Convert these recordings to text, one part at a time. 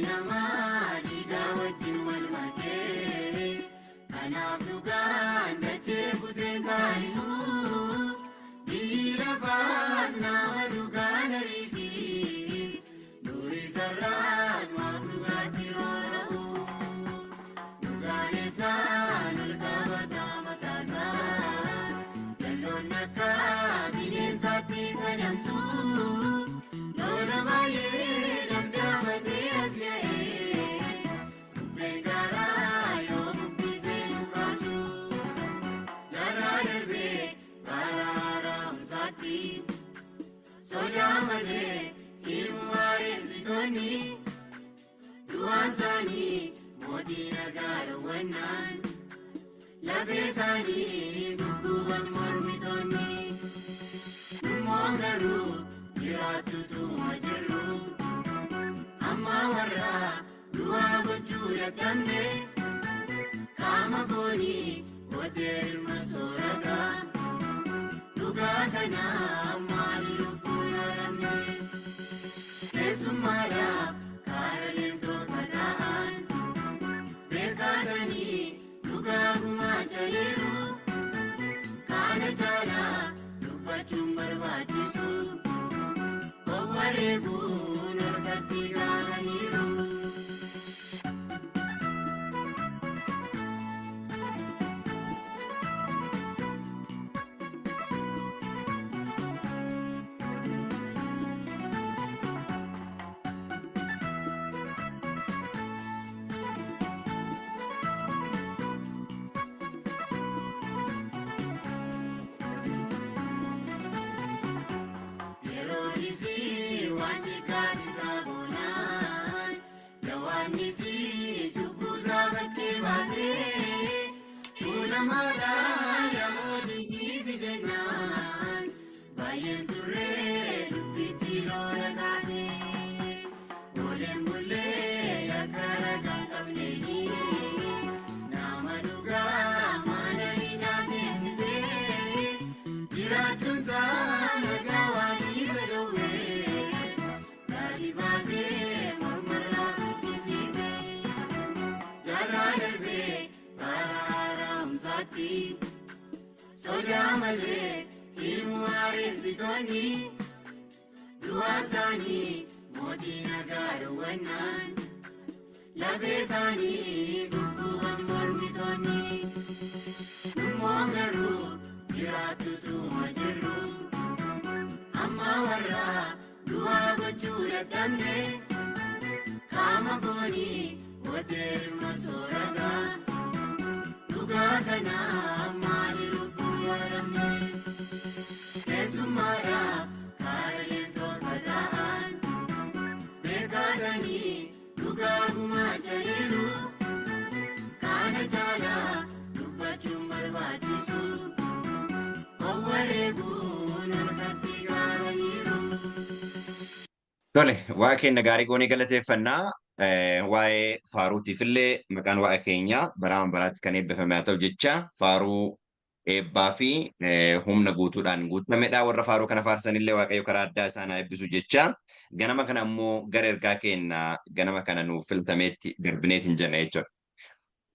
Namaa dhiigaa wajjin wal makee, kanaaf dhugaan dachee kuteen kaari'u. Biyyi lafaas nama dhugaan ariiti, durii sarraas maaf dhugaatti roora'u. Dhugaan isaan ol qabataa mataasaa, jalloon akka bineensaatti sadamsu. Lola baay'ee damdaamatee as ga'ee, bubbeen garaa yoo bubbisee nu. Jaarraa darbee bara haaromsaatti, sodaa malee himu haaressitoonni. Du'aan isaanii mootii nagaa dhowwannaan, lafee isaanii gugguban mormitoonni. Nummoo garuu jiraatutuma jirru, amma warra du'aa gochuu dadhabne. Qaama foonii booddee ilma soorata, dhugaa kanaaf maali lubbuu yoo dhabne? Keessummaadhaaf kaara deemtoota ta'an beekatanii dhugaa gumaachaniiru. Kana caalaa dubbachuun barbaachisu, of wareeguun harkatti kaa'aniiru. Yeroon isii waan jiggaasisaa goonaan, jawaannisii cubbuusaa bakkee baasee, fuula maalaa yaa'uu jennaan, baay'een turree dubbichi lola kaasee. Ooleen bullee akka ragaa qabneeni, nama dhugaa mana hidhaa seensisee, jiraachuunsaa nagaa waan isa dhowwee, gadi baasee mormarraa tuchisiise. Jaarraa darbee bara haaromsaatti, sodaa malee himu haaressitoonni. Du'aa isaanii mootii nagaa dhowwannaan, lafee isaanii gugguban mormitoonni. Nummoo garuu jiraatutuma jirru, amma warra du'aa gochuu dadhabne. Qaama foonii booddee ilma soorata, dhugaa kanaaf maali lubbuu yoo dhabne? Keessummaadhaaf kaara deemtoota ta'an beekatanii dhugaa gumaachaniiru. Kana caalaa dubbachuun barbaachisu, of wareeguun harkatti kaa'aniiru. Tole, waaqa keenya gaarii goonee galateeffannaa. Waa'ee faaruutiif illee maqaan waaqa keenyaa baraa baraatti kan eebbifame haa ta'u jecha, faaruu eebbaa fi humna guutuudhaan guutamedha. Warra faaruu kana faarsanillee Waaqayyo karaa addaa isaan haa eebbisu jecha. Ganama kana immoo gara ergaa keenya ganama kana nuuf filatameetti darbineet hin jenna jechuudha.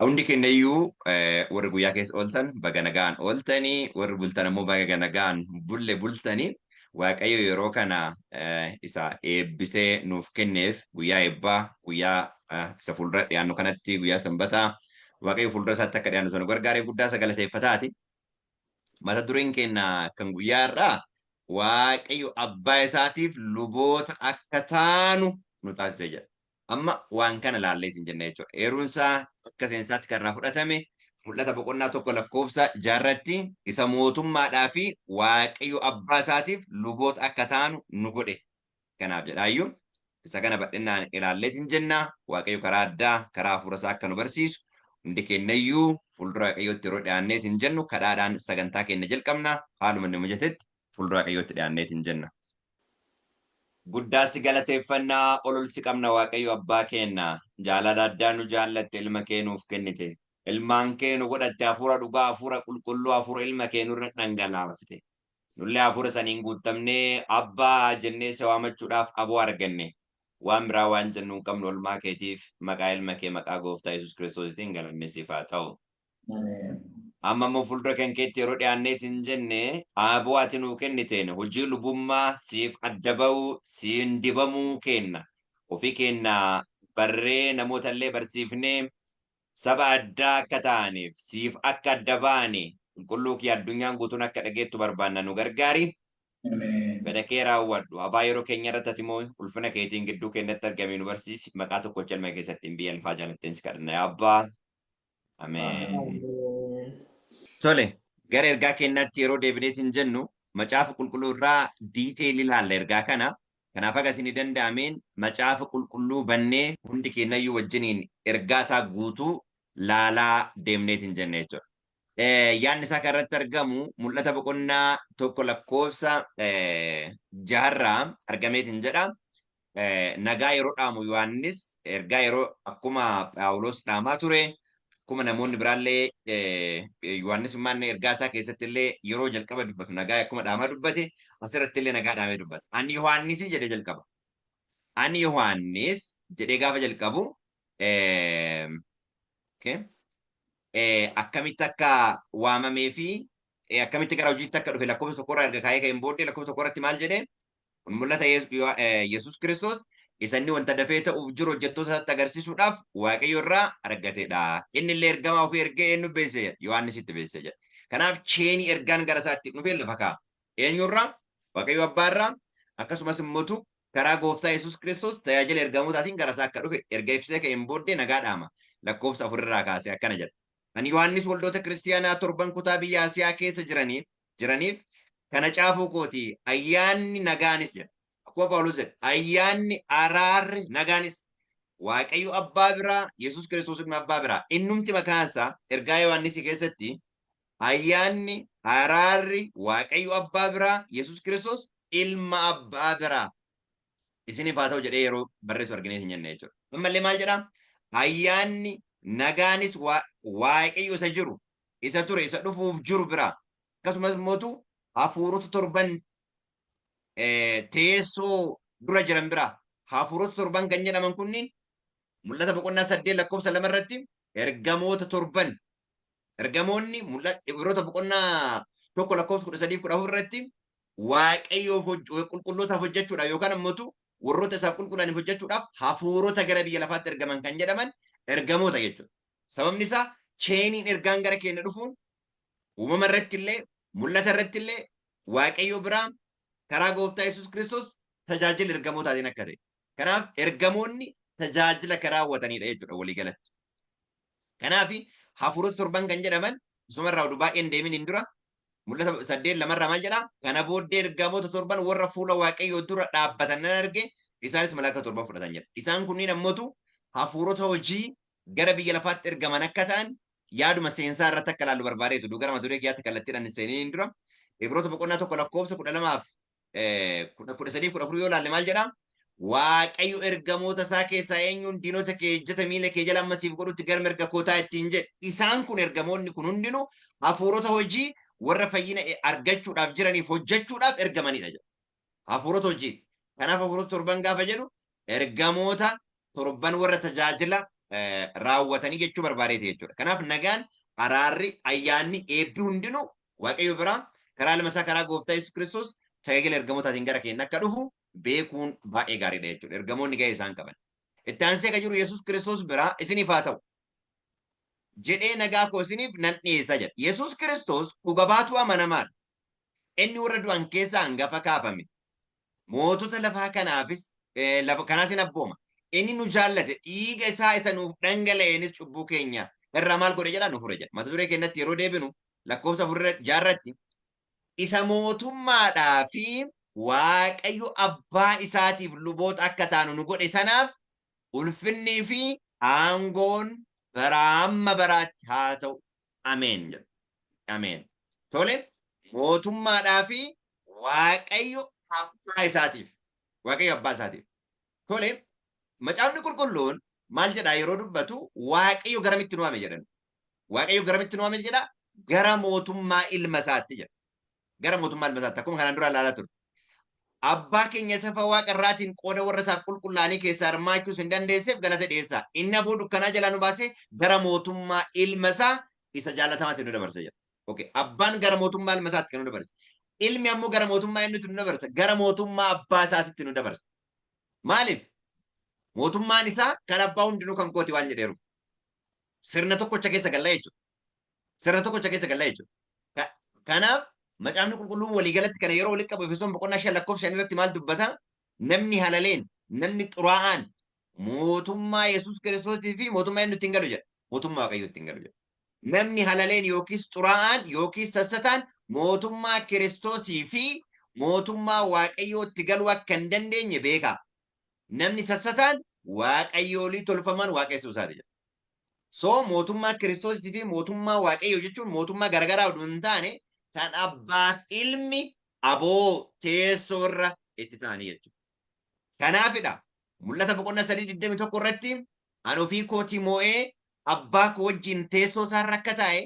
Hundi keenya iyyuu warri guyyaa keessa ooltan baga nagaan ooltanii, warri bultan ammoo baga nagaan bulle bultanii. Waaqayyo yeroo kana isa eebbisee nuuf kenneef, guyyaa eebbaa, guyyaa isa fuuldura dhiyaannu kanatti, guyyaa sanbataa, Waaqayyo fuuldura isaatti akka dhiyaannu sana gargaareef guddaa isa galateeffataati. Mata dureen keenya kan guyyaa irraa "Waaqayyo abbaa isaatiif luboota akka taanu nu taasisee" jedha. Amma waan kana laalleetiin jenna jechuudha. Eeruunsaa akka seensaatti kan irraa fudhatame Mul'ata boqonnaa 1 lakkoofsa 6rratti, "Isa mootummaadhaa fi Waaqayyo abbaa isaatiif luboota akka taanu nu godhe." Kanaaf jedhaayyuu isa kana bal'inaan ilaalleetiin jenna. Waaqayyo karaa addaa karaa hafuura isaa akka nu barsiisu, hundi keenyayyuu fuuldura Waaqayyootti yeroo dhiyaanneetiin jennu kadhaadhaan sagantaa keenya jalqabna. Haaluma inni mijatetti fuuldura Waaqayyootti dhiyaanneetiin jenna. Guddaa si galateeffannaa, ol ol si qabna, Waaqayyo abbaa keenya. Jaalala addaa nu jaallatte, ilma kee nuuf kennite. Ilmaan kee nu godhatte, hafuura dhugaa, hafuura qulqulluu, hafuura ilma kee nurra dhangalaafte. Nullee hafuura saniin guutamnee abbaa jennee si waamachuudhaaf aboo arganne. Waan biraa waan jennu hin qabnu olmaa keetiif maqaa ilma kee maqaa gooftaa Yesuus Kiristoositiin galanni siif haa ta'u. Amma immoo fuuldura kan keetti yeroo dhiyaanneetiin jenne aaboo ati nuu kenniteen hojii lubummaa siif adda ba'uu siin dibamuu keenna ofii keenna barree namoota illee barsiifnee saba addaa akka ta'aniif siif akka adda ba'ani qulqulluu kee addunyaan guutuun akka dhageettu barbaanna nu gargaari. Fedha kee raawwadhu. Afaa yeroo keenya irratti ati immoo ulfina keetiin gidduu keenyatti argamii nu barsiisi. Maqaa tokkocha ilma keessatti biyya lafaa jaalatteen si kadhanna yaa Abbaa. Ameen. Tole, gara ergaa keenyaatti yeroo deebineetiin jennu macaafa qulqulluu irraa diiteelii ilaalla ergaa kana. Kanaaf haga isinii danda'ameen macaafa qulqulluu bannee hundi keenyayyuu wajjiniin ergaa isaa guutuu laalaa deemneetiin jenne jechuudha. Yaadni isaa kan irratti argamu mul'ata boqonnaa 1 lakkoofsa jaharraa argameetiin jedha. Nagaa yeroo dhaamu Yohaannis ergaa yeroo akkuma Phaawulos dhaamaa ture akkuma namoonni biraallee Yohaannis immoo ergaa isaa keessatti illee yeroo jalqaba dubbatu nagaa akkuma dhaamaa dubbate asirratti illee nagaa dhaamee dubbata. Ani Yohaannis jedhee jalqaba. Ani Yohaannis jedhee gaafa jalqabu akkamitti akka waamamee fi akkamitti gara hojiitti akka dhufe lakkoofsa tokkorraa erga kaa'ee ka'een booddee lakkoofsa tokkorratti maal jedhee? Kun mul'ata Yesuus Kiristoos isa inni wanta dafee ta'uuf jiru hojjettoota isaatti agarsiisuudhaaf Waaqayyo irraa argatedha. Inni illee ergamaa ofii ergee eenyu beeksise jedha? Yohaannisitti beeksise jedha. Kanaaf cheenii ergaan gara isaatti dhufee lafa kaa'a. Eenyurraa? Waaqayyo Abbaa irraa akkasumas immoo karaa Gooftaa Yesuus Kiristoos tajaajila ergamootaatiin gara isaa akka dhufe erga ibsee ka'een booddee nagaa dhaama. Lakkoofsa 4 irraa kaasee akkana jedha. Ani Yohaannis waldoota kiristiyaanaa torban kutaa biyya Asiyaa keessa jiraniif kana caafuu kooti ayyaanni nagaanis jedha. Akkuma Phaawulos jedhe ayyaanni araarri nagaanis Waaqayyo Abbaa biraa Yesuus Kiristoos ilma Abbaa biraa innumti maqaan isaa ergaa Yohaannisii keessatti ayyaanni araarri Waaqayyo Abbaa biraa Yesuus Kiristoos ilma Abbaa biraa isiniif haa ta'u jedhee yeroo barreessu arginee hin jenne jechuudha. Ammallee maal jedhaa? Ayyaanni nagaanis Waaqayyo isa jiru isa ture isa dhufuuf jiru biraa akkasumas mootu hafuurota torban teessoo dura jiran biraa hafuurota torban kan jedhaman kunniin mul'ata boqonnaa 8 lakkoofsa 2 irratti ergamoota torban ergamoonni Ibroota boqonnaa 1 lakkoofsa 13 14 irratti Waaqayyoof qulqullootaaf hojjechuudhaaf yookaan ammoo warroota isaaf qulqullaaniif hojjechuudhaaf hafuurota gara biyya lafaatti ergaman kan jedhaman ergamoota jechuudha. Sababni isaa cheeniin ergaan gara keenya dhufuun uumama irratti illee mul'ata irratti illee Waaqayyo biraa karaa gooftaa Yesuus Kiristoos tajaajila ergamootaatiin akka ta'e. Kanaaf ergamoonni tajaajila kan raawwatanidha jechuudha waliigalatti. Kanaaf hafuurota torban kan jedhaman isumarraa oduu baay'een deemin hin dura mul'ata 8 lamarraa maal jedhaa? Kana booddee ergamoota torban warra fuula Waaqayyoo dura dhaabbatan nan arge, isaanis malaaka torban fudhatan jedha. Isaan kunniin ammootu hafuurota hojii gara biyya lafaatti ergaman akka ta'an yaaduma seensaa irratti akka ilaallu barbaadeetu gara mata duree kiyyaatti kallattiidhaan hin seeniin dura. Ibroota boqonnaa 1 lakkoofsa 12 fi 13 14 yoo ilaalle maal jedhaa? Waaqayyo ergamoota isaa keessaa eenyuun diinota kee ejjeta miila kee jala amma siif godhutti gara mirga kootaa ittiin jedhe. Isaan kun ergamoonni kun hundinuu hafuurota hojii warra fayyina argachuudhaaf jiraniif hojjechuudhaaf ergamanidha jedha. Hafuurota hojii. Kanaaf hafuurota torban gaafa jedhu ergamoota torban warra tajaajila raawwatanii jechuu barbaadeeti jechuudha. Kanaaf nagaan, araarri, ayyaanni, eebbi hundinuu Waaqayyo biraa karaa ilma isaa karaa gooftaa Yesuus Kiristoos tajaajila ergamootaatiin gara keenya akka dhufu beekuun baay'ee gaariidha jechuudha. Ergamoonni gahee isaan qaban. Itti aansee kan jiru Yesuus Kiristoos biraa isiniif haa ta'u jedhee nagaa koo isiniif nan dhiyeessa jedha. Yesuus Kiristoos dhuga baatuu amanamaadha. Inni warra du'an keessaa hangafa kaafame. Mootota lafaa kanaafis lafa kanaas hin abbooma. Inni nu jaallate dhiiga isaa isa nuuf dhangala'eenis cubbuu keenya irraa maal godhe jedha nu fure jedha. Mata duree keenyatti yeroo deebinu lakkoofsa 4 jaarratti isa mootummaadhaa fi Waaqayyo abbaa isaatiif luboota akka taanu nu godhe sanaaf ulfinnii fi aangoon baraa amma baraatti haa ta'u. Ameen jedha. Ameen. Tole mootummaadhaa fi Waaqayyo abbaa isaatiif. Waaqayyo abbaa isaatiif. Tole macaafni qulqulluun maal jedhaa yeroo dubbatu Waaqayyo garamitti nu waame jedhan. Waaqayyo garamitti nu waame jedha? Gara mootummaa ilma isaatti jedha. Gara mootummaa ilma isaatti akkuma kanaan dura ilaalaa turre. Abbaa keenya isa waaqa irraatiin qooda warra isaaf qulqullaa'anii keessaa hirmaachuu isin dandeesseef galata dhiyeessaa. Inni aboo dukkanaa jalaa nu baasee gara mootummaa ilma isaa isa jaalatamaatti nu dabarse jedha. Okay. Abbaan gara mootummaa ilma isaatti kan nu dabarse. Ilmi ammoo gara mootummaa eenyutti nu dabarsa? Gara mootummaa abbaa isaatitti nu dabarsa. Maaliif? Mootummaan isaa kan abbaa hundinuu kan kooti waan jedheeruuf. Sirna tokkocha keessa galla jechuudha. Sirna tokkocha keessa galla jechuudha. Kanaaf macaafni qulqulluun waliigalatti kana yeroo walitti qabu Efesoon boqonnaa 5 lakkoofsa 5 irratti maal dubbata? Namni halaleen, namni xuraa'aan mootummaa Yesuus Kiristoosii fi mootummaa eenyutti hin galu jedha. Mootummaa Waaqayyootti hin galu jedha. Namni halaleen yookiis xuraa'aan yookiis sassataan mootummaa Kiristoosii fi mootummaa Waaqayyootti galuu akka hin dandeenye beekaa. Namni sassataan waaqayyoolii tolfaman waaqessuu isaati jedha. So mootummaa Kiristoosii fi mootummaa Waaqayyoo jechuun mootummaa garagaraa oduu hin taane kan abbaaf ilmi aboo teessoo irra itti ta'anii jechuudha. Kanaafidha mul'ata boqonnaa 3:21 irratti ani ofii kootii moo'ee abbaa koo wajjin teessoo isaa irra akka taa'e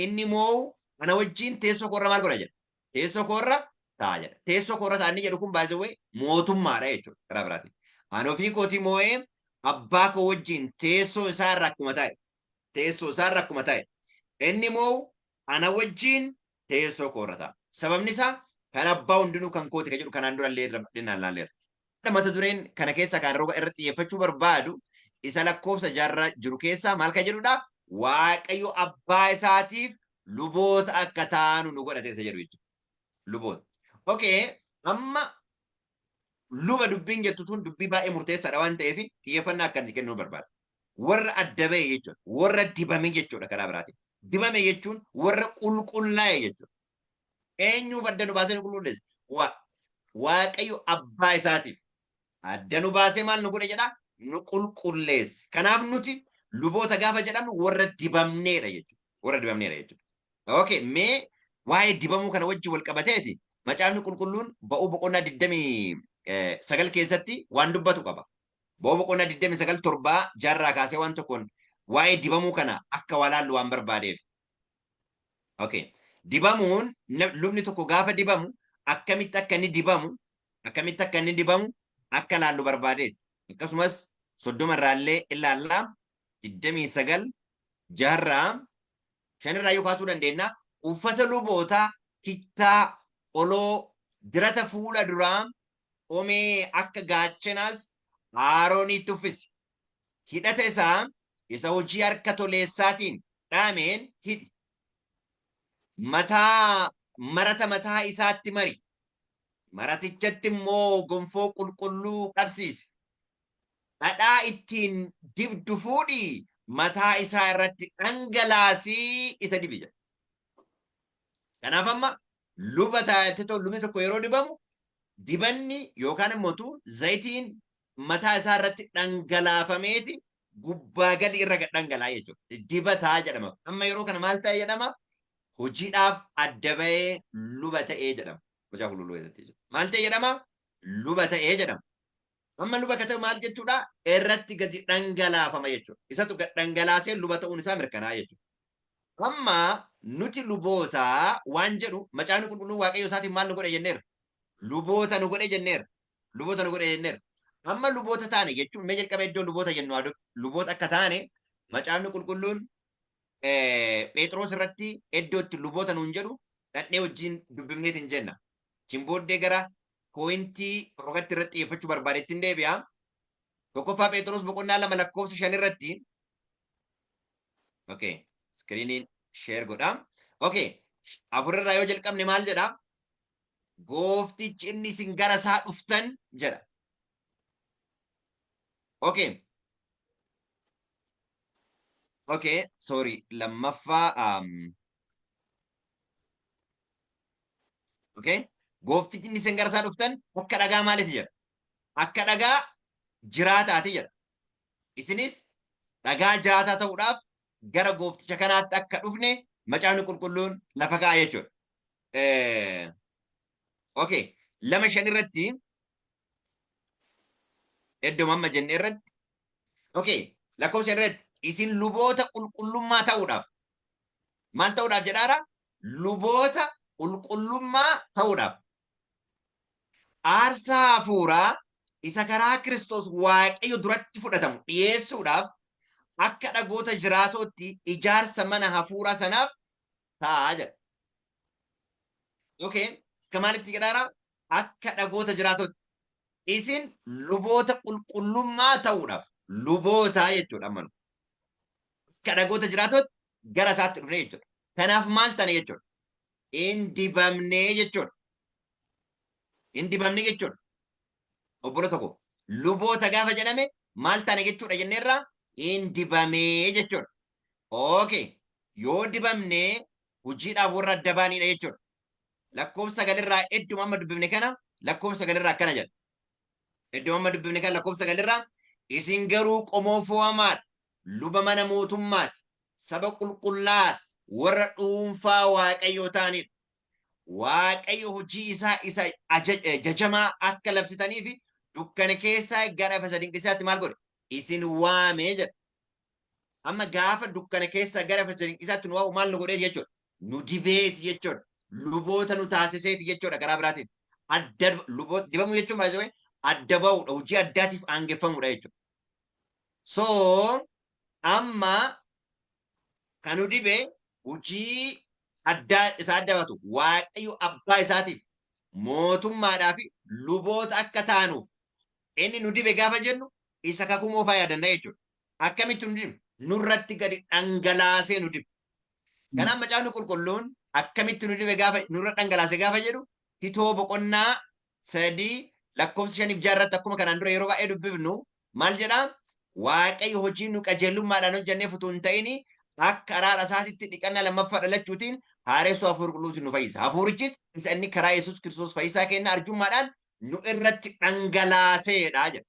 inni moo'u ana wajjin teessoo koo irra maal godha jedha. Teessoo koo irra taa'a jedha. Teessoo koo irra taa'a inni jedhu kun baay'ee mootummaadha jechuudha karaa biraatiin. Ani ofii kootii moo'ee abbaa koo wajjin teessoo isaa irra akkuma taa'e. Teessoo isaa irra akkuma taa'e. Inni moo'u ana wajjin teessoo koo irra taa'a. Sababni isaa kan abbaa hundinuu kan kooti kan jedhu kanaan dura illee irra bal'inaan ilaalleerra. Mata dureen kana keessaa kan roga irratti xiyyeeffachuu barbaadu isa lakkoofsa jaarraa jiru keessaa maal kan jedhudha? Waaqayyo abbaa isaatiif luboota akka taanu nu godhate isa jedhu jechuudha. Luboota. Okay, amma luba dubbiin jettu tun dubbii baay'ee murteessaadha waan ta'eef xiyyeeffannaa akka inni kennuu barbaada. Warra adda ba'e jechuudha. Warra dibame jechuudha karaa biraatiin. Dibame jechuun warra qulqullaa'e jechuudha. Eenyuuf adda nu baasee nu qulqulleesse? Waaqayyo abbaa isaatiif adda nu baasee maal nu godhe jedha? Nu qulqulleesse. Kanaaf nuti luboota gaafa jedhamnu warra dibamneedha jechuudha. Warra dibamneedha jechuudha. Okay, mee waa'ee dibamuu kana wajjin wal qabateeti macaafni qulqulluun ba'uu boqonnaa 29 keessatti waan dubbatu qaba. Ba'uu boqonnaa 29 torbaa jaarraa kaasee waan tokkoon waa'ee dibamuu kana akka walaallu waan barbaadeef. Okay. Dibamuun lubni tokko gaafa dibamu akkamitti akka inni dibamu akkamitti akka inni dibamu akka laallu barbaadeeti. Akkasumas 30 irraallee ilaallaa 29 jaarraa shanirraa yoo kaasuu dandeenya. Uffata lubootaa kittaa oloo dirata fuula duraa qomee akka gaachanaas Aroonitti uffisi. Hidhata isaa isa hojii harka toleessaatiin dhaameen hidhi. Mataa marata mataa isaatti mari. Maratichatti immoo gonfoo qulqulluu qabsiisi. Dhadhaa ittiin dibdu fuudhii mataa isaa irratti dhangalaasii isa dibi jedha. Kanaaf amma luba taatee lubni tokko yeroo dibamu dibanni yookaan immoo zayitiin mataa isaa irratti dhangalaafameeti gubbaa gadi irra gad dhangalaa'a jechuudha. Dibataa jedhama. Amma yeroo kana maal ta'e jedhama? Hojiidhaaf adda ba'ee luba ta'ee jedhama. Macaafa qulqulluu keessatti jechuudha. Maal ta'e jedhama? Luba ta'ee jedhama. Amma luba akka ta'u maal jechuudha? Irratti gadi dhangalaafama jechuudha. Isatu gad dhangalaasee luba ta'uun isaa mirkanaa'a jechuudha. Amma nuti luboota waan jedhu macaafni qulqulluun Waaqayyo isaatiin maal nu godhe jenneerra? Luboota nu godhe jenneerra. Luboota nu godhe jenneerra. Amma luboota taane jechuun mee jalqaba iddoo luboota jennu haa luboota akka taane macaafni qulqulluun Phexros irratti iddoo itti luboota nuun jedhu dhadhee wajjin dubbifneetiin jenna. Achiin booddee gara pooyintii rogatti irratti xiyyeeffachuu barbaadetti hin deebi'a. Tokkoffaa Phexros boqonnaa 2 lakkoofsa 5 irratti. Okay, iskiriiniin share godha. Okay, afurarraa yoo jalqabne maal jedha? Gooftichi inni isin gara isaa dhuftan jedha. Okay. Okay, sorry. Lammaffaa okay. Gooftichi inni isin gara isaa dhuftan akka dhagaa maaliiti jedha? Akka dhagaa jiraataati jedha. Isinis dhagaa jiraataa ta'uudhaaf gara goofticha kanaatti akka dhufne macaafni qulqulluun lafa kaa'a jechuudha. Okay. 2:5 irratti iddoo amma jenne irratti okay lakkoofsa irratti isin luboota qulqullummaa ta'uudhaaf maal ta'uudhaaf jedhaara? Luboota qulqullummaa ta'uudhaaf. Aarsaa hafuuraa isa karaa Kiristoos Waaqayyo duratti fudhatamu dhiyeessuudhaaf akka dhagoota jiraatootti ijaarsa mana hafuuraa sanaaf ta'a jedha. Okay, akka maalitti jedhaara? Akka dhagoota jiraatootti. Isin luboota qulqullummaa ta'uudhaaf luboota jechuudha ammanu. Akka dhagoota jiraatootti gara isaatti dhufne jechuudha. Kanaaf maal tane jechuudha? In dibamnee jechuudha. Hin dibamne jechuudha. Obbolo tokko luboota gaafa jedhame maal taane jechuudha jenneerraa hin dibamee jechuudha. Okay. Yoo dibamnee hojiidhaaf warra adda baanidha jechuudha. Lakkoofsa sagalirraa idduma amma dubbifne kana lakkoofsa sagalirraa akkana jedha. Idduma amma dubbifne kana lakkoofsa sagalirraa isin garuu qomoo fo'amaadha. Luba mana mootummaati. Saba qulqullaa'aadha. Warra dhuunfaa Waaqayyoo ta'anidha. Waaqayyo hojii isaa isa jajamaa akka labsitanii fi dukkana keessaa gara ifa isa dinqisiisaatti maal godhe? Isin waamee jedha. Amma gaafa dukkana keessaa gara ifa isa dinqisiisaatti nu waamu maal nu godhee jechuudha? Nu dibeeti jechuudha. Luboota nu taasiseeti jechuudha karaa biraatiin. Adda luboota dibamuu jechuun baay'ee adda ba'uudha. Hojii addaatiif aangeffamuudha jechuudha. So amma kan nu dibe hojii addaa isa adda baatu Waaqayyo abbaa isaatiif mootummaadhaa fi luboota akka taanuuf inni nu dibe gaafa jennu isa kakuu moofaa yaadanna jechuudha. Akkamitti nu dibe? Nurratti gadi dhangalaasee nu dibe. Kanaaf macaafni qulqulluun akkamitti nu dibe gaafa nurra dhangalaase gaafa jedhu Titoo boqonnaa 3 lakkoofsa 5 6 irratti akkuma kanaan dura yeroo baay'ee dubbifnu maal jedhaa? Waaqayyo hojii nu qajeelummaadhaan hojjenneef utuu hin ta'in akka araara isaatitti dhiqannaa lammaffaa dhalachuutiin haaressuu hafuura qulqulluutiin nu fayyisa. Hafuurichis isa inni karaa Yesuus Kiristoos fayyisaa kenna arjummaadhaan nu irratti dhangalaaseedha jedha.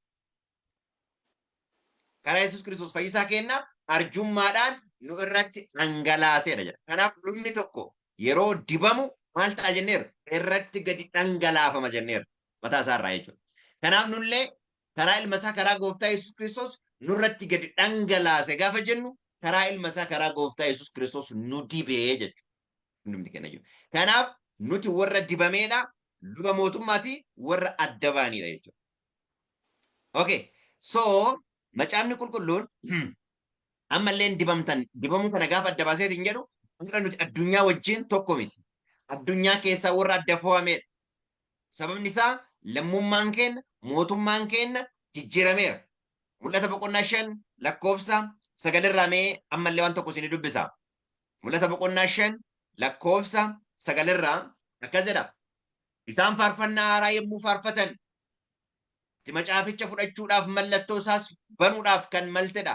Karaa Yesuus Kiristoos fayyisaa kenna arjummaadhaan nu irratti dhangalaaseedha jedha. Kanaaf lubni tokko yeroo dibamu maal ta'a jenneerra? Irratti gadi dhangalaafama jenneerra. Mataa isaa irraa jechuudha. Kanaaf nullee karaa ilma isaa karaa gooftaa Yesuus Kiristoos nurratti gadi dhangalaase gaafa jennu karaa ilma isaa karaa gooftaa Yesuus Kiristoos nu dibee jechuudha. Hundumti keenya iyyuu. Kanaaf nuti warra dibameedha, luba mootummaati, warra adda baanidha jechuudha. Okay. So macaafni qulqulluun ammallee hin dibamtan dibamuu kana gaafa adda baaseetiin jedhu har'a nuti addunyaa wajjin tokko miti. Addunyaa keessaa warra adda fo'ameedha. Sababni isaa lammummaan keenya mootummaan keenya jijjiirameera. Mul'ata boqonnaa 5 lakkoofsa 9 irraa mee ammallee waan tokko isinii dubbisa. Mul'ata boqonnaa 5 lakkoofsa 9 irraa akkas jedha. Isaan faarfannaa haaraa yommuu faarfatan ati macaaficha fudhachuudhaaf mallattoo isaas banuudhaaf kan maltedha.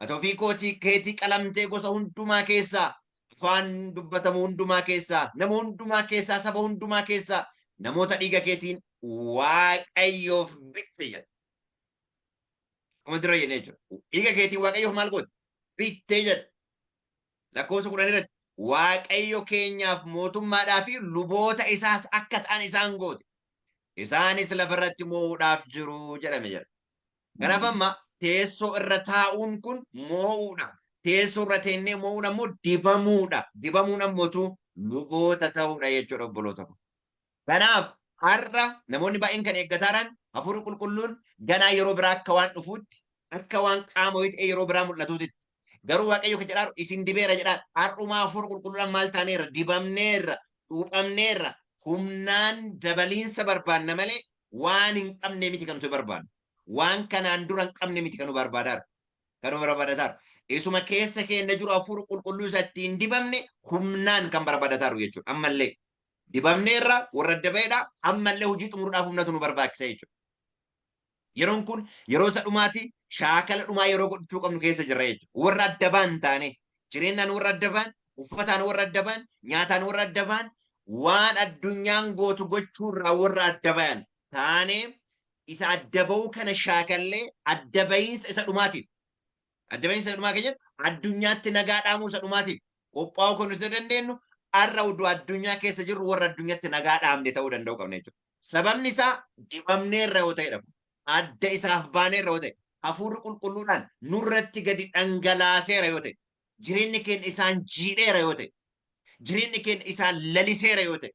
Ati ofii kootii keetii qalamtee gosa hundumaa keessaa, afaan dubbatamu hundumaa keessaa, nama hundumaa keessaa, saba hundumaa keessaa namoota dhiiga keetiin Waaqayyoof bitte jedha. Akkuma dura jennee jechuudha. Dhiiga keetiin Waaqayyoof maal goote? Bitte jedha. Lakkoofsa 10 irratti Waaqayyo keenyaaf mootummaadhaa fi luboota isaas akka ta'an isaan goote. Isaanis lafa irratti moo'uudhaaf jiru jedhame jedha. Kanaaf amma teessoo irra taa'uun kun moo'uudha. Teessoo irra teennee moo'uun ammoo dibamuudha. Dibamuun ammootu luboota ta'uudha jechuudha obboloota koo. Kanaaf har'a namoonni baay'een kan eeggataa jiran hafuurri qulqulluun ganaa yeroo biraa akka waan dhufuutti akka waan qaama wayii ta'ee yeroo biraa mul'atuutitti. Garuu Waaqayyo kan jedhaaru isin dibeera jedhaan har'umaa hafuura qulqulluudhaan maal taaneerra dibamneerra cuuphamneerra humnaan dabaliinsa barbaanna malee waan hin qabne miti kan nuti barbaannu. Waan kanaan dura hin qabne miti kan nu barbaadaaru. Kan nu barbaadataru. Isuma keessa keenya jiru hafuura qulqulluu isa ittiin dibamne humnaan kan barbaadataru jechuudha. Ammallee dibamneerra warra adda ba'edha. Ammallee hojii xumuruudhaaf humnatu nu barbaachisa jechuudha. Yeroon kun yeroo isa dhumaati shaakala dhumaa yeroo godhachuu qabnu keessa jirra jechuudha. Warra adda ba'an taane jireenyaan warra adda ba'an, uffataan warra adda ba'an, nyaataan warra adda ba'an, waan addunyaan gootu gochuurraa warra adda ba'an taane isa adda ba'uu kana shaakallee adda ba'iinsa isa dhumaatiif. Adda ba'iinsa isa dhumaa keenya addunyaatti nagaa dhaamuu isa dhumaatiif qophaa'uu kan nuti dandeenyu har'a utuu addunyaa keessa jirru warra addunyaatti nagaa dhaamne ta'uu danda'u qabna jechuudha. Sababni isaa dibamneerra yoo ta'edha. Adda isaaf baaneerra yoo ta'e, hafuurri qulqulluudhaan nurratti gadi dhangalaaseera yoo ta'e, jireenyi keenya isaan jiidheera yoo ta'e, jireenyi keenya isaan laliseera yoo ta'e,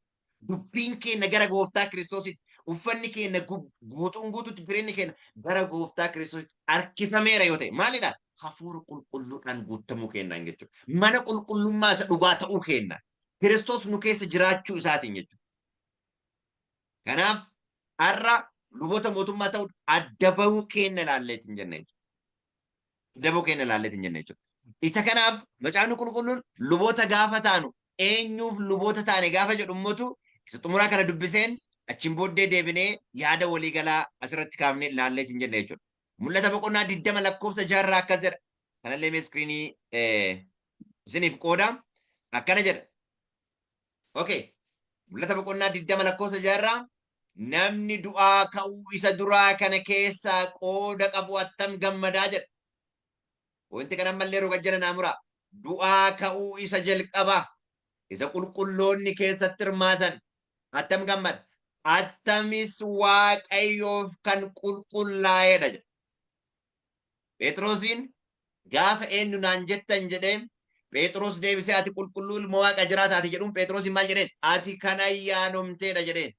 dubbiin keenya gara gooftaa Kiristoositti, Uffanni keenya guutuun guutuutti jireenyi keenya gara gooftaa Kiristoos harkifameera yoo ta'e maalidha? Hafuura qulqulluudhaan guutamuu keenyaan jechuudha. Mana qulqullummaa isa dhugaa ta'uu keenya. Kiristoos nu keessa jiraachuu isaatiin jechuudha. Kanaaf har'a luboota mootummaa ta'uun adda bahuu keenya ilaalleetiin jenna jechuudha. Adda bahuu keenya ilaalleetiin jenna jechuudha. Isa kanaaf macaafni qulqulluun luboota gaafa taanu eenyuuf luboota taane gaafa jedhu immoo isa xumuraa kana dubbiseen achiin booddee deebinee yaada waliigalaa asirratti kaafnee ilaalleetiin jenna jechuudha. Mul'ata boqonnaa 20 lakkoofsa 6 akkas jedha. Kanallee mee iskiriinii isiniif qooda. Akkana jedha. Okay. Mul'ata boqonnaa 20 lakkoofsa 6 namni du'aa ka'uu isa duraa kana keessaa qooda qabu attam gammadaa jedha. Wanti kana ammallee roga jala naa muraa. Du'aa ka'uu isa jalqabaa isa qulqulloonni keessatti hirmaatan attam gammada. Attamis Waaqayyoof kan qulqullaa'edha jedha. Phexrosiin gaafa eenyu naan jettan jedhee Phexros deebisee ati qulqulluu ilma Waaqa jiraataati jedhuun Phexrosiin maal jedheen? Ati kan ayyaanomteedha jedheen.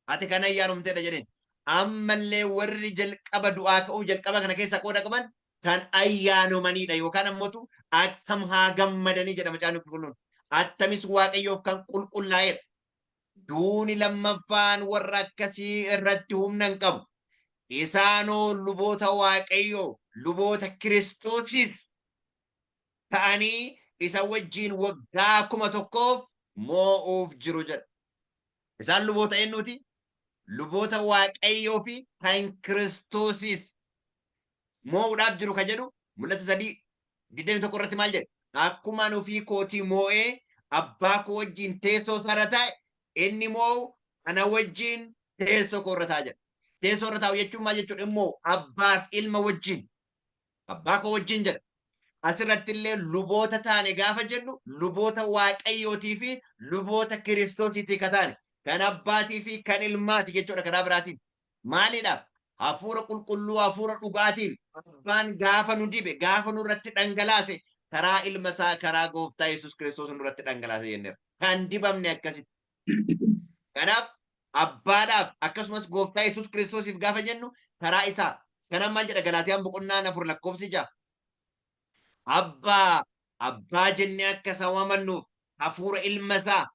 Ati kan ayyaanomteedha jedheen. Ammallee warri jalqaba du'aa ka'uu jalqaba kana keessa qooda qaban kan ayyaanomanidha yookaan ammoo akkam haa gammadanii jedha macaafni qulqulluun. Attamis Waaqayyoof kan qulqullaa'edha. Duuni lammaffaan warra akkasii irratti humna hin qabu. Isaanoo luboota Waaqayyoo, luboota Kiristoosis ta'anii isa wajjin waggaa 1000f moo'uuf jiru jedha. Isaan luboota eenyuuti? Luboota Waaqayyoo fi kan Kiristoosis moo'uudhaaf jiru kan jedhu mul'ata 3:21 irratti maal jedhe? Akkuma ani ofii kootii moo'ee abbaa koo wajjin teessoo isaarra taa'e inni moo'u ana wajjin teessoo koo irra taa'a jedha. Teessoo irra taa'u jechuun maal jechuudha? Immoo abbaaf ilma wajjin. Abbaa koo wajjin jedha. Asirratti illee luboota taane gaafa jennu luboota Waaqayyootii fi luboota Kiristoosiitii ka taane kan abbaatii fi kan ilmaati jechuudha karaa biraatiin. Maaliidhaaf? Hafuura qulqulluu hafuura dhugaatiin abbaan gaafa nu dibe gaafa nurratti dhangalaase karaa ilma isaa karaa gooftaa Yesuus Kiristoos nurratti dhangalaase jenneera. Kan dibamne akkasitti. Kanaaf abbaadhaaf akkasumas gooftaa Yesuus Kiristoosiif gaafa jennu karaa isaa. Kanaaf maal jedha Galaatiyaan boqonnaan 4 lakkoofsi 6. Abbaa abbaa jennee akka isa waamannuuf hafuura ilma isaa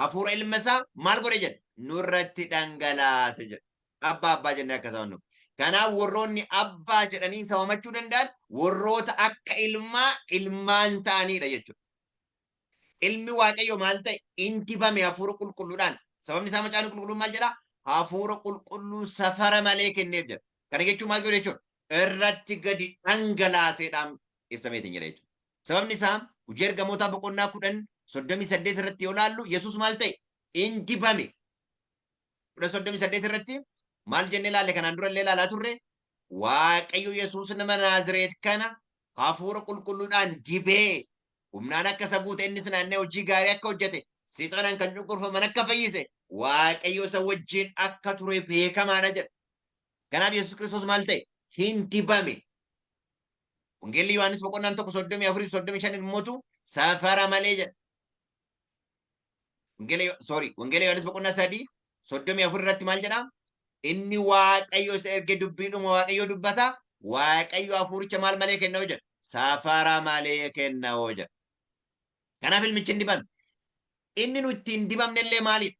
hafuura ilma isaa maal godhe jedha nurratti dhangalaase jedha. Abbaa abbaa jennee akka isa waamnuuf. Kanaaf warroonni abbaa jedhanii isa waamachuu danda'an warroota akka ilmaa ilmaan ta'anidha jechuudha. Ilmi Waaqayyoo maal ta'e? In dibame hafuura qulqulluudhaan. Sababni isaa macaafni qulqulluun maal jedha? Hafuura qulqulluu safara malee kenneef jedha. Kana jechuun maal godhe jechuudha? Irratti gadi dhangalaaseedhaan ibsameetiin jedha jechuudha. Sababni isaa hojii ergamootaa boqonnaa 10 38 irratti yoo laallu Yesuus maal ta'e? In dibame. 10 38 irratti maal jennee laalle kanaan dura illee ilaalaa turre Waaqayyo Yesuus nama Naazireet kana hafuura qulqulluudhaan dibee humnaan akka isa guute innis naannee hojii gaarii akka hojjete seexanaan kan cunqurfaman akka fayyise Waaqayyo isa wajjin akka ture beekamaadha jedha. Kanaaf Yesuus Kiristoos maal ta'e? Hin dibame. Wangeelli Yohaannis boqonnaan 1 34 fi 35 immootu safara malee jedha. Wangeela sorry Wangeela Yohaannis boqonnaa 3 34 irratti maal jedha? Inni Waaqayyo isa erge dubbiidhuma Waaqayyo dubbata. Waaqayyo hafuuricha maal malee kenna jedha? Safara malee kenna jedha. Kanaaf ilmichi hin dibame. Inni nu ittiin dibamne illee maalidha?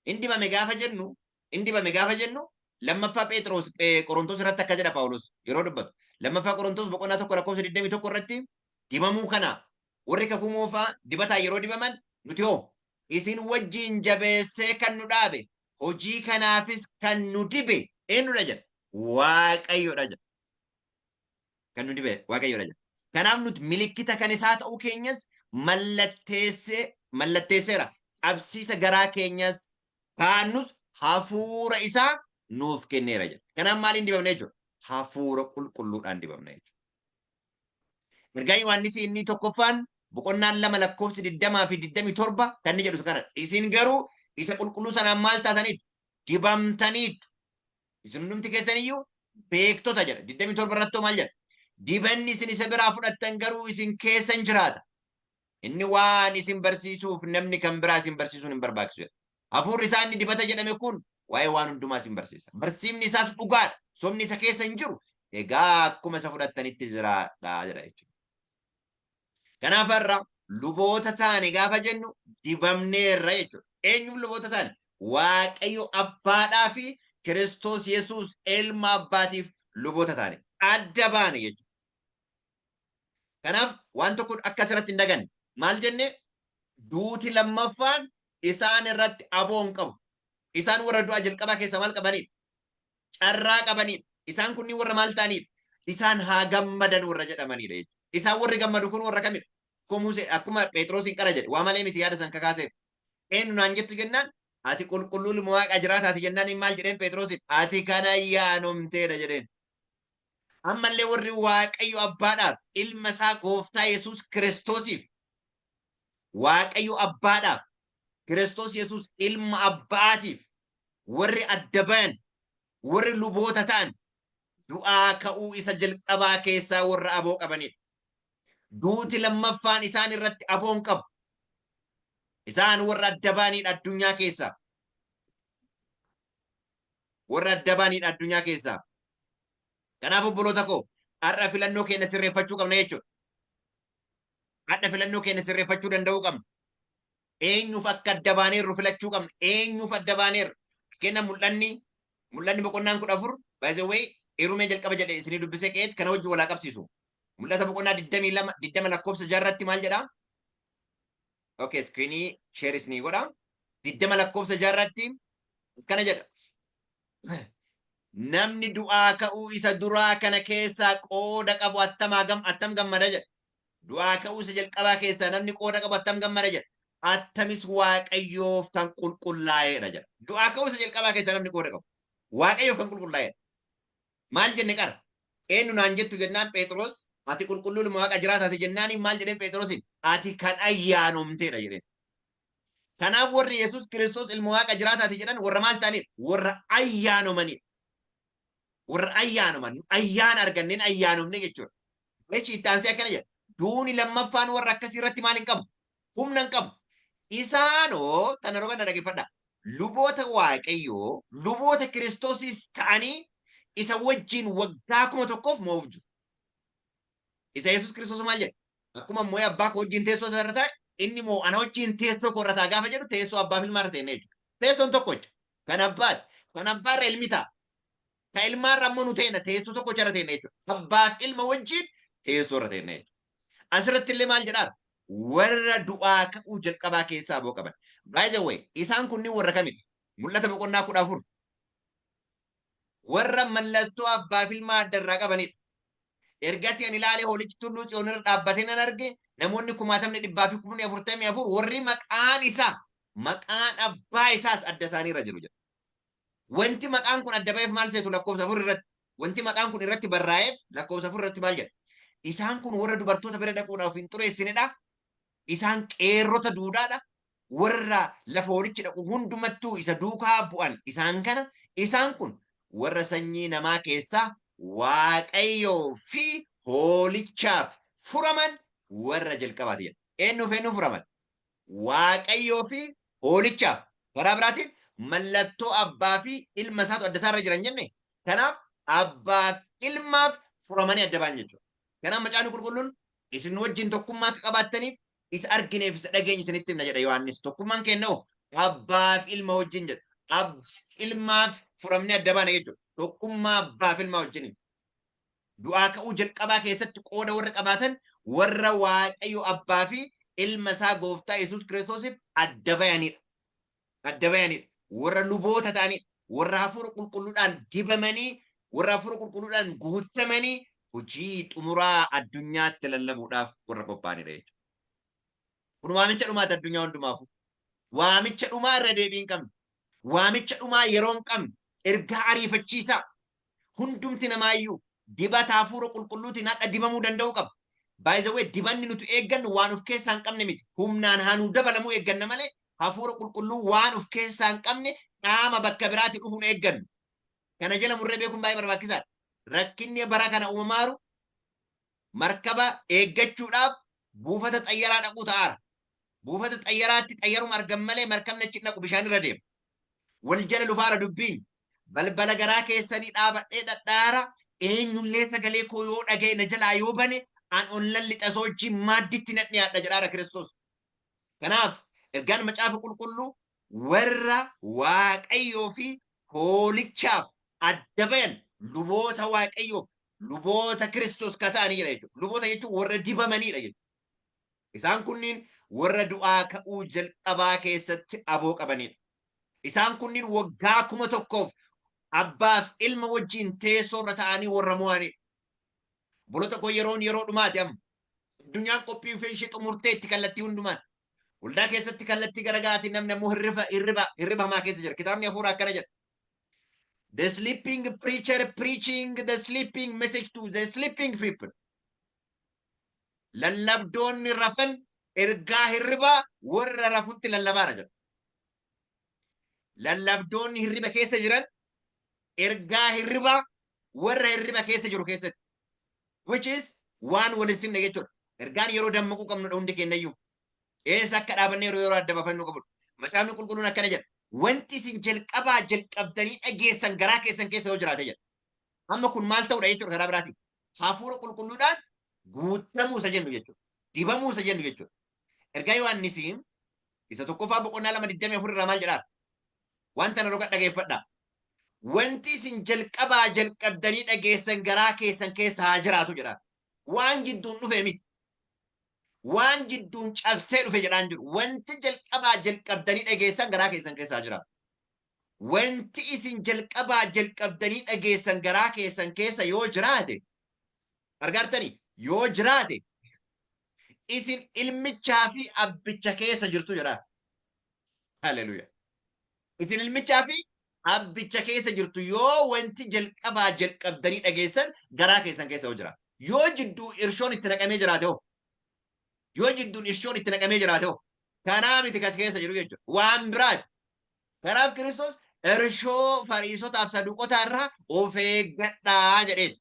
Hin dibame gaafa jennu, hin dibame gaafa jennu lammaffaa Pheexiroos Qorontos irratti akka jedha Phaawulos yeroo dubbatu. Lammaffaa Qorontos boqonnaa 1 lakkoofsa 21 irratti dibamuu kana warri kakuu moofaa dibataa yeroo dibaman nuti hoo isin wajjin jabeessee kan nu dhaabe hojii kanaafis kan nu dibe eenyudha jedha? Waaqayyodha jedha. Kan nu dibe Waaqayyodha jedha. Kanaaf nuti milikkita kan isaa ta'uu keenyas mallatteessee mallatteesseera. Qabsiisa garaa keenyas kaannus hafuura isaa nuuf kenneera jedha. Kanaaf maaliin dibamne jechuudha? Hafuura qulqulluudhaan dibamne jechuudha. Ergaan Yohaannis inni tokkoffaan boqonnaan 2 lakkoofsi 20 fi 27 kan inni jedhu kana. Isin garuu isa qulqulluu sanaan maal taataniitu? Dibamtaniitu. Isin hundumti keessan iyyuu beektota jedha. 27 irratti maal jedha? Dibanni isin isa biraa fudhattan garuu isin keessa hin jiraata. Inni waan isin barsiisuuf namni kan biraa isin barsiisuun hin barbaachisu jedha. Hafuurri isaa inni dibata jedhame kun waa'ee waan hundumaa isin barsiisa. Barsiifni isaas dhugaadha. Sobni isa keessa hin jiru. Egaa akkuma isa fudhattanitti jiraadhaa jedha jechuudha. Kanaaf har'a luboota taane gaafa jennu dibamneerra jechuudha. Eenyuuf luboota taane? Waaqayyo abbaadhaa fi Kiristoos Yesuus ilma abbaatiif luboota taane. Adda baane jechuudha. Kanaaf waan tokko akka asirratti hin daganne. Maal jenne? Duuti lammaffaan isaan irratti aboo hin qabu. Isaan warra du'a jalqabaa keessaa maal qabanidha? Carraa qabanidha. Isaan kunniin warra maal ta'anidha? Isaan haa gammadan warra jedhamanidha jechuudha. Isaan warri gammadu kun warra kamidha? Akkuma Musee, akkuma Phexrosiin qara jedhe, waa malee miti yaada san kakaaseef. Eenyu naan jettu jennaan, ati qulqulluu ilma Waaqa jiraataati jennaan inni maal jedheen Phexrosiin? Ati kan ayyaanomteedha jedheen. Ammallee warri Waaqayyo Abbaadhaaf ilma isaa Gooftaa Yesuus Kiristoosiif Waaqayyo Abbaadhaaf Kiristoos Yesuus ilma Abbaatiif warri adda bayan warri luboota ta'an du'aa ka'uu isa jalqabaa keessaa warra aboo qabanidha. Duuti lammaffaan isaan irratti aboo hin qabu. Isaan warra adda baanidha addunyaa keessaa. Warra adda baanidha addunyaa keessaa. Kanaaf obboloota koo har'a filannoo keenya sirreeffachuu qabna jechuudha. Har'a filannoo keenya sirreeffachuu danda'uu qabna. Eenyuuf akka adda baaneerru filachuu qabna. Eenyuuf adda baaneerra. Fakkeenya mul'anni boqonnaan 14, by the way, eerumee jalqaba jedhe isinii dubbisee qe'eet kana wajjin walaa qabsiisu. Mul'ata boqonnaa 22 20 lakkoofsa 6 irratti maal jedhaa? Okay, screenii share isinii godha. 20 lakkoofsa 6 irratti akkana jedha. Namni du'aa ka'uu isa duraa kana keessaa qooda qabu attam gammada jedha. Du'aa ka'uu isa jalqabaa keessaa namni qooda qabu attam gammada jedha. Attamis Waaqayyoof kan qulqullaa'eedha jedha. Du'aa ka'uu isa jalqabaa keessaa namni qooda qabu Waaqayyoof kan qulqullaa'eedha. Maal jenne qara? Eenyu naan jettu jennaan Phexros ati qulqulluu ilma Waaqa jiraataati jennaan maal jedheen Phexrosiin? Ati kan ayyaanomteedha jedheen. Kanaaf warri Yesuus Kiristoos ilma Waaqa jiraataati jedhan warra maal ta'anidha? Warra ayyaanomanidha. Warra ayyaanoman. Ayyaana arganneen ayyaanomne jechuudha. Jechi itti aansee akkana jedha. Duuni lammaffaan warra akkasii irratti maal hin qabu? Humna hin qabu. Isaanoo tana roga na dhaggeeffadha. Luboota Waaqayyoo, luboota Kiristoosis ta'anii isa wajjin waggaa 1000f moo'uuf jiru. Isa Yesuus Kiristoos maal jedhe? Akkuma moo'ee abbaa koo wajjin teessoo isaa irra taa'e, inni moo ana wajjin teessoo koo irra taa'a gaafa jedhu teessoo abbaa fi ilmaa irra teennee jechuudha. Teessoon tokkocha. Kan abbaati. Kan abbaa irra ilmi ta'a. Kan ilmaa irra ammoo nu teenna teessoo tokkocha irra teenna jechuudha. Abbaa fi ilma wajjin teessoo irra teenna jechuudha. Asirratti illee maal jedhaa? Warra du'aa ka'uu jalqabaa keessaa aboo qaban. By the way, isaan kunniin warra kamidha? Mul'ata boqonnaa 14. Warra mallattoo abbaa fi ilmaa adda irraa qabanidha. Ergasii ani ilaalee hoolichi tulluu Tsiyoon irra dhaabbatee nan arge, namoonni kumaatamni dhibbaa fi kumni 44 warri maqaan isaa maqaan abbaa isaas adda isaanii irra jiru jedha. Wanti maqaan kun adda ba'eef maal seetu lakkoofsa 4 irratti? Wanti maqaan kun irratti barraa'eef lakkoofsa 4 irratti maal jedha? Isaan kun warra dubartoota bira dhaquudhaaf hin xureessinedha. Isaan qeerrota duudaadha. Warra lafa hoolichi dhaqu hundumattuu isa duukaa bu'an isaan kana. Isaan kun warra sanyii namaa keessaa Waaqayyoo fi hoolichaaf furaman warra jalqabaati jedha. Eenyuuf eenyu furaman? Waaqayyoo fi hoolichaaf. Karaa biraatiin mallattoo abbaa fi ilma isaatu adda isaarra jiran jenne. Kanaaf abbaa fi ilmaaf furamanii adda ba'an jechuudha. Kanaaf macaafni qulqulluun isin wajjin tokkummaa akka qabaattaniif isa argineef isa dhageenye isinitti himna jedha Yohaannis. Tokkummaan keenya hoo abbaa fi ilma wajjin jedha. Abbaa fi ilmaaf furamnee adda baana jechuudha. Tokkummaa abbaa fi ilmaa wajjin. Du'aa ka'uu jalqabaa keessatti qooda warra qabaatan warra Waaqayyo abbaa fi ilma isaa gooftaa Yesuus Kiristoosiif adda bayanidha. Adda bayanidha. Warra luboota ta'anidha. Warra hafuura qulqulluudhaan dibamanii, warra hafuura qulqulluudhaan guutamanii hojii xumuraa addunyaatti lallabuudhaaf warra qophaa'anidha jechuudha. Kun waamicha dhumaati addunyaa hundumaafuu. Waamicha dhumaa irra deebii hin qabne. Waamicha dhumaa yeroo hin qabne. Ergaa ariifachiisaa. Hundumti namaayyuu dibata hafuura qulqulluutiin hadha dibamuu danda'uu qaba. By the way, dibanni nuti eeggannu waan of keessaa hin qabne miti. Humnaan haa nuu dabalamuu eegganna malee hafuura qulqulluu waan of keessaa hin qabne qaama bakka biraatii dhufuun eeggannu. Kana jala murree beekuun baay'ee barbaachisaadha. Rakkinni bara kana uumamaaru markaba eeggachuudhaaf buufata xayyaraa dhaquu ta'aara. Buufata xayyaraatti xayyaruma argan malee markabni achi dhaqu bishaan irra deema. Wal jala lufaara dubbiin. Balbala garaa keessanii dhaabadhee dhadhaara eenyullee sagalee koo yoo dhaga'e na jalaa yoo bane an ol nan lixa isa wajjin maadditti nan dhiyaadha jedhaara Kiristoos. Kanaaf ergaan macaafa qulqulluu warra Waaqayyoo fi hoolichaaf adda bayan luboota Waaqayyoof luboota Kiristoos ka ta'anii jira jechuudha. Luboota jechuun warra dibamanidha jechuudha. Isaan kunniin warra du'aa ka'uu jalqabaa keessatti aboo qabanidha. Isaan kunniin waggaa 1000f abbaaf ilma wajjin teessoo irra ta'anii warra mo'anidha. Obboloota koo yeroon yeroo dhumaati amma. Addunyaan qophii ofii ishee xumurteetti kallattii hundumaan. Waldaa keessatti kallattii garaagaraatiin namni ammoo hirriba hirriba hirriba hamaa keessa jira. Kitaabni hafuuraa akkana jedha. The sleeping preacher preaching the sleeping message to the sleeping people. Lallabdoonni rafan ergaa hirribaa warra rafutti lallabaara jedha. Lallabdoonni hirriba keessa jiran ergaa hirribaa warra hirriba keessa jiru keessatti. Which is waan wal hin simne jechuudha. Ergaan yeroo dammaquu qabnudha hundi keenyayyuu. Eessa akka dhaabannee yeroo yeroo adda baafannuu qabudha. Macaafni qulqulluun akkana jedha. Wanti isin jalqabaa jalqabdanii dhageessan garaa keessan keessa yoo jiraate jedha. Amma kun maal ta'uudha jechuudha karaa biraatiin. Hafuura qulqulluudhaan guutamuu isa jennu jechuudha. Dibamuu isa jennu jechuudha. Ergaa Yohaannis isa tokkoffaa boqonnaa 2 24 irraa maal jedhaa? Wanta na roga dhageeffadhaa. Wanti isin jalqabaa jalqabdanii dhageessan garaa keessan keessa haa jiraatu jedha. Waan jidduun dhufe miti. Waan jidduun cabsee dhufe jedhaan jiru. Wanti jalqabaa jalqabdanii dhageessan garaa keessan keessa haa jiraatu. Wanti isin jalqabaa jalqabdanii dhageessan garaa keessan keessa yoo jiraate, argaartanii yoo jiraate, isin ilmichaa fi abbicha keessa jirtu jedha. Haleluuyaa. Isin ilmichaa fi abbicha keessa jirtu yoo wanti jalqabaa jalqabdanii dhageessan garaa keessan keessa yoo jiraate. Yoo jidduu irshoon itti naqamee jiraate hoo? Yoo jidduun irshoon itti naqamee jiraate hoo? Kanaa miti kas keessa jiru jechuudha. Waan biraati. Kanaaf Kiristoos irshoo Fariisotaaf Saduuqotaa irraa of eeggadhaa jedheen.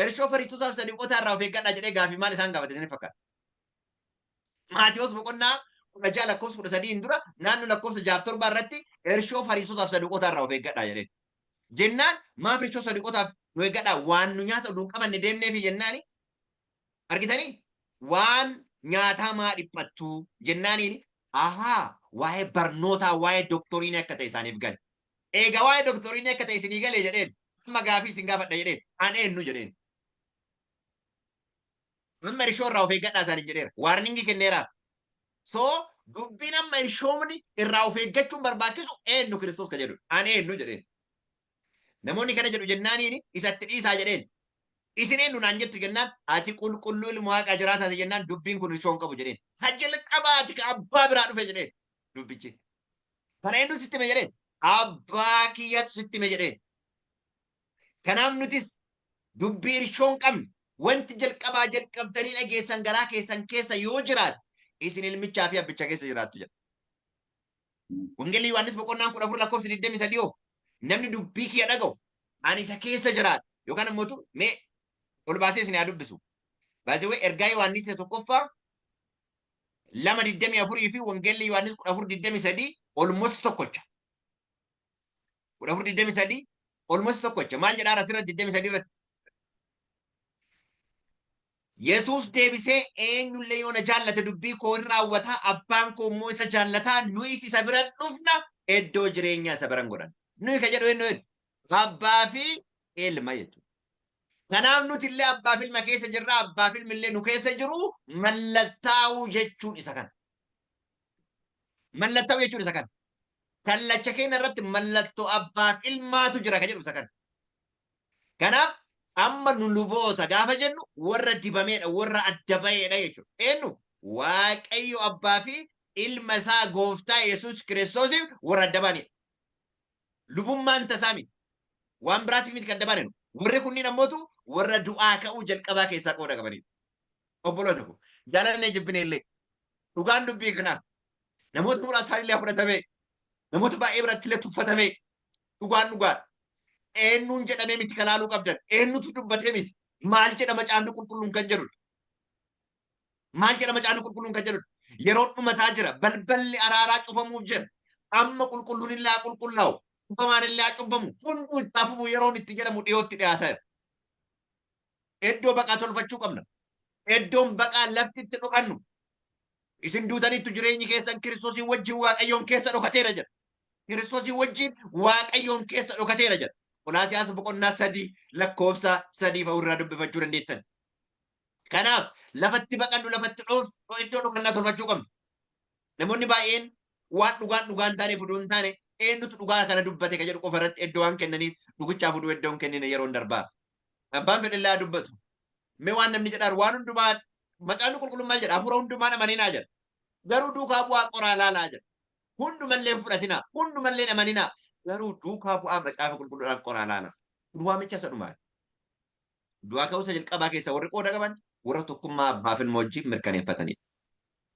Irshoo Fariisotaaf Saduuqotaa irraa of eeggadhaa jedhee gaafii maal isaan gaafate isin fakkaata? Maatewos boqonnaa 16 lakkoofsa 13 dura naannoo lakkoofsa 6 7 irratti irshoo Fariisotaaf Saduuqotaa irraa of eeggadhaa jedheen. Jennaan maaf irshoo Saduuqotaaf nu eeggadhaa waan nu nyaata oduu hin qabanne deemneefi jennaani argitanii waan nyaataa maa dhiphattu jennaaniin ahaa waa'ee barnootaa waa'ee doktoriinii akka ta'e isaaniif gale. Eega waa'ee doktoriinii akka ta'e isinii galee jedheen amma gaafii isin gaafadha jedheen an eenyu jedheen. Amma irshoo irraa of eeggadhaa isaaniin jedheera. Warning kenneera. So dubbiin amma irshoomni irraa of eeggachuun barbaachisu eenyu Kiristoos ka jedhu. An eenyu jedheen. Namoonni kana jedhu jennaaniin isatti dhiisaa jedheen. Isin eenyu naan jettu jennaan ati qulqulluu ilma waaqaa jiraataati jennaan dubbiin kun irshoo hin qabu jedheen. Ha jalqabaati ka abbaa biraa dhufe jedheen dubbichi. Kana eenyu sitti hime jedheen? Abbaa kiyyatu sitti hime jedheen. Kanaaf nutis dubbii irshoo hin qabne wanti jalqabaa jalqabdanii dhageessan garaa keessan keessa yoo jiraate isin ilmichaa fi abbicha keessa jiraattu jedha. Wangeelli Yohaannis boqonnaan 14 lakkoofsa 23 hoo namni dubbii kiyya dhaga'u ani isa keessa jiraadha yookaan ammoo mee ol baasee isin haa dubbisu. Baay'ee ergaa Yohaannis isa tokkoffaa 2 24 fi Wangeelli Yohaannis 14 23 almost tokkocha. 14 23 almost tokkocha. Maal jedhaa asirratti 23 irratti? Yesuus deebisee eenyullee yoo na jaallate dubbii koo hin raawwata abbaan koo immoo isa jaallataa nuyis isa biran dhufna iddoo jireenyaa isa biran godhan. Nuyi ka jedhu eenyu eenyu? Abbaa fi ilma jechuudha. Kanaaf nuti illee abbaa fi ilma keessa jirra abbaa fi ilmi illee nu keessa jiru mallattaa'uu jechuun isa kana. Mallattaa'uu jechuun isa kana. Kallacha keenya irratti mallattoo abbaa fi ilmaatu jira ka jedhu isa kana. Kanaaf amma nu luboota gaafa jennu warra dibameedha, warra adda ba'eedha jechuudha. Eenyu? Waaqayyo abbaa fi ilma isaa gooftaa Yesuus Kiristoosiif warra adda ba'anidha. Lubummaan tasaa miti. Waan biraatiif miti kan adda baanenu. Warri kunniin ammootu warra du'aa ka'uu jalqabaa keessaa qooda qabanidha. Obboloota koo jaalannee jibbine illee dhugaan dubbii kanaa namoota muraasaan illee fudhatamee namoota baay'ee biratti illee tuffatamee dhugaan dhugaadha. Eenyuun jedhamee miti kan laaluu qabdan eenyutu dubbatee miti maal jedha macaafni qulqulluun kan jedhudha. Maal jedha macaafni qulqulluun kan jedhudha. Yeroon dhumataa jira. Balballi araaraa cufamuuf jira. Amma qulqulluun illee haa qulqullaa'u. Cubbamaan illee haa cubbamu. Hunduu itti haa fufu yeroon itti jedhamu dhiyootti dhiyaateera. Iddoo baqaa tolfachuu qabna. Iddoon baqaa lafti itti dhokannu. Isin duutaniittu jireenyi keessan Kiristoosiin wajjin Waaqayyoon keessa dhokateera jedha. Kiristoosiin wajjin Waaqayyoon keessa dhokateera jedha. Qolaasiyaas boqonnaa 3 lakkoofsa 3 fa'u irraa dubbifachuu dandeettan. Kanaaf lafatti baqannu lafatti dhoof iddoo dhokannaa tolfachuu qabna. Namoonni baay'een waan dhugaan dhugaa hin taaneef odoo hin taane eenyutu dhugaa kana dubbate ka jedhu qofa irratti iddoo waan kennaniif dhugichaaf oduu iddoo hin kennine yeroon darbaa. Abbaan fedhe illee haa dubbatu. Mee waan namni jedhaan waan hundumaa macaafni qulqulluun maal jedha? Hafuura hundumaan amaninaa jedha. Garuu duukaa bu'aa qoraa laalaa jedha. Hundumallee hin fudhatinaa, hundumallee hin amaninaa. Garuu duukaa bu'aa macaafa qulqulluudhaan qoraa laalaa. Kun waamicha isa dhumaati. Du'aa ka'umsa jalqabaa keessa warri qooda qaban warra tokkummaa abbaa fi ilma wajjin mirkaneeffatanidha.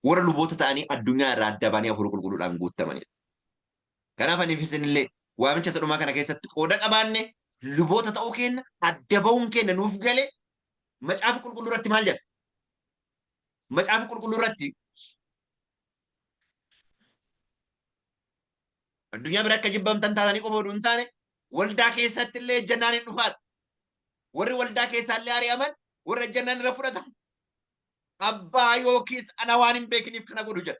Warra luboota ta'anii addunyaa irraa adda ba'anii hafuura qulqulluudhaan guutamanidha. Kanaaf aniif isinillee waamicha isa dhumaa kana keessatti qooda qabaanne luboota ta'uu keenya adda ba'uun keenya nuuf gale macaafa qulqulluu irratti maal jedha? Macaafa qulqulluu irratti addunyaa bira akka jibbamtan taatanii qofa oduu hin taane waldaa keessatti illee ejjennaan hin dhufaadha. Warri waldaa keessaa illee ari'aman warra ejjennaan irra fudhatan abbaa yookiis ana waan hin beekiniif kana godhu jedha.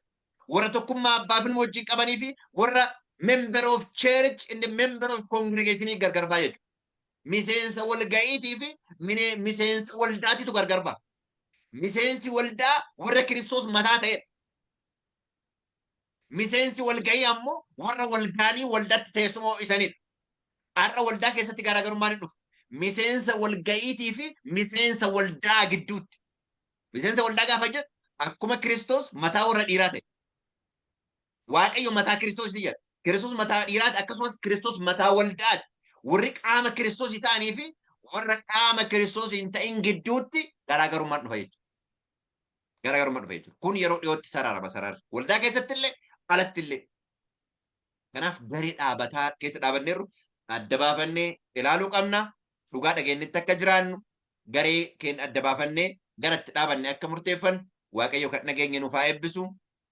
Warra tokkummaa abbaa fi ilma wajjin qabanii fi warra member of church and member of congregation gargar ba'a jechuudha. Miseensa walga'iitii fi miseensa waldaatitu gargar ba'a. Miseensi waldaa warra Kiristoos mataa ta'edha. Miseensi walga'ii ammoo warra walgaanii waldatti teessuma ho'isanidha. Har'a waldaa keessatti garaagarummaan hin dhufu. Miseensa walga'iitii fi miseensa waldaa gidduutti. Miseensa waldaa gaafa jedhu akkuma Kiristoos mataa warra dhiiraa ta'e. Waaqayyo mataa Kiristoos jedha. Kiristoos mataa dhiiraati akkasumas Kiristoos mataa waldaati. Warri qaama Kiristoos ta'anii fi warra qaama Kiristoos hin ta'in gidduutti garaagarummaan dhufa jechuudha. Garaagarummaan dhufa jechuudha. Kun yeroo dhiyootti sararama sarara. Waldaa keessatti illee alatti illee. Kanaaf garee dhaabataa keessa dhaabanneerru adda baafannee ilaaluu qabna. Dhugaa dhageenyetti akka jiraannu garee keenya adda baafannee gara itti dhaabanne akka murteeffannu Waaqayyo kan dhageenye nuuf haa eebbisu.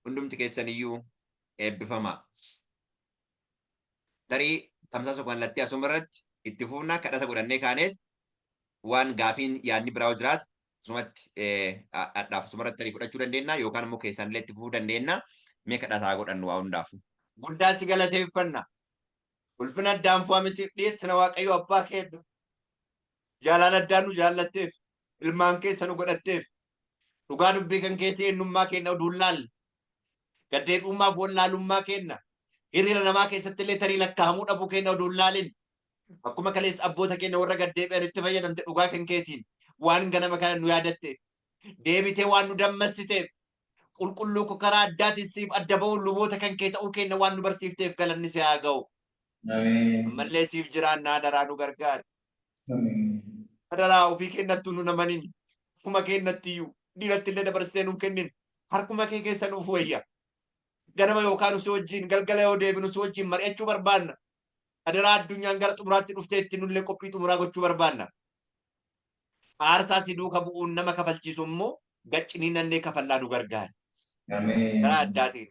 Hundumti keessan iyyuu eebbifamaa. Tarii tamsaasa kallattii asuma irratti itti fufna kadhata godhannee kaaneet waan gaafiin yaadni biraa yoo jiraate asumatti dhadhaaf asuma irratti tarii fudhachuu dandeenya yookaan immoo keessaan illee itti fufuu dandeenya. Mee kadhataa godhannu waa hundaafu. Guddaa si galateeffanna. Ulfina addaan fo'ame siif dhiyeessina Waaqayyo abbaa keenya. Jaalala addaan nu jaallatteef, ilmaan keessa nu godhatteef, dhugaa dubbii kan keetii eenyummaa keenya oduu hin laalle, gaddeebi'ummaaf wallaalummaa keenya, hiriira namaa keessatti illee tarii lakkaa'amuu dhabuu keenya oduu hin laalin, akkuma kaleessa abboota keenya warra gaddeebi'anitti fayyadamte dhugaa kan keetiin waan ganama kana nu yaadatte, deebitee waan nu dammassiteef, qulqulluu koo karaa addaatiin siif adda ba'uun luboota kan kee ta'uu keenya waan nu barsiifteef galanni si haa ga'u. Ammallee siif jiraannaa adaraa nu gargaari. Adaraa ofii keenyattuu nu namanin. Ofuma keenyatti iyyuu dhiiratti illee dabarsitee nu hin kennin. Harkuma kee keessa nuuf wayya. Ganama yookaan si wajjin galgala yoo deebinu si wajjin mari'achuu barbaanna. Adaraa addunyaan gara xumuraatti dhufteetti nullee qophii xumuraa gochuu barbaanna. Aarsaa si duuka bu'uun nama kafalchiisu immoo gacciniinannee kafallaa nu gargaari. Karaa addaatiin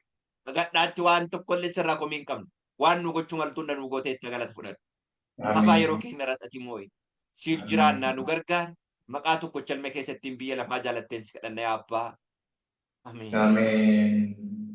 gadhaatti waan tokkollee sirraa komii hin qabnu. Waan nu gochuu maltu hunda nu gootee itti galata fudhadhu. Afaa yeroo keenya irratti ati moo'i. Siif jiraannaa nu gargaari. Maqaa tokkocha ilma keessattiin biyya lafaa jaalatteen si kadhanna yaa Abbaa. Ameen. Ameen.